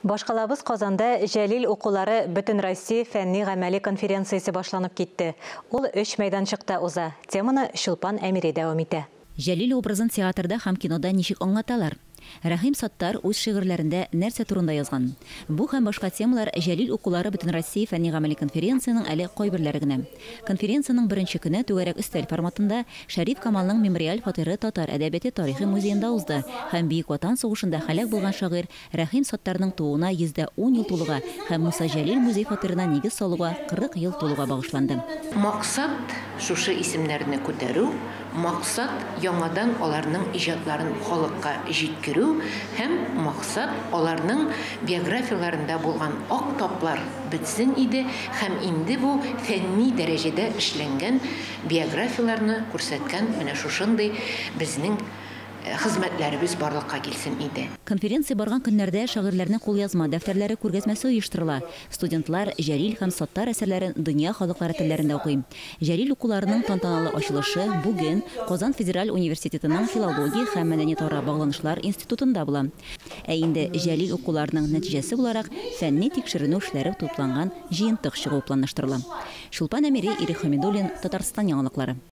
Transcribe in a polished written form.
Башкалабыз Казанда Җәлил укулары Бөтенроссия фәнни-гамәли конференциясе башланып китте. Ул өч мәйданчыкта уза. Теманы Чулпан Әмири дәвам итә. Җәлил образын театрда һәм кинода ничек аңлаталар? Рәхим Саттар үз шигырьләрендә нәрсә турында язган? Бу һәм башка темалар Җәлил укулары Бөтенроссия фәнни-гамәли конференциянең әле кайберләре генә. Конференциянең беренче көне түгәрәк өстәл форматында Шәриф Камалның мемориаль фатиры Татар әдәбияте тарихы музеенда узды һәм Бөек Ватан сугышында һәлак булган шагыйрь Рәхим Саттарның тууына 110 ел тулуга һәм Муса Җәлил музей-фатирына нигез салуга 40 ел тулуга багышланды. Максат, шушы исемнәрне күтәрү, максат, яңадан аларның иҗатларын халыкка җиткерү һәм максат, аларның биографияләрендә булган ак таплар бетсен иде һәм инде бу фәнни дәрәҗәдә эшләнгән биографияләрне күрсәткән менә шушындый безнең хезмәтләребез барлыкка килсен иде. Конференция барган көннәрдә шагыйрьләрнең кулъязма дәфтәрләре күргәзмәсе оештырыла. Студентлар Җәлил һәм Саттар әсәрләрен дөнья халыклары телләрендә укый. Җәлил укуларының тантаналы ачылышы бүген Казан федераль университетының филология һәм мәдәниятара багланышлар институтында була. Ә инде Җәлил укуларының нәтиҗәсе буларак фәнни-тикшеренү эшләре тупланган җыентык чыгу планлаштырыла. Чулпан Әмири, Ирек Хәмидуллин, Татарстан яңалыклары.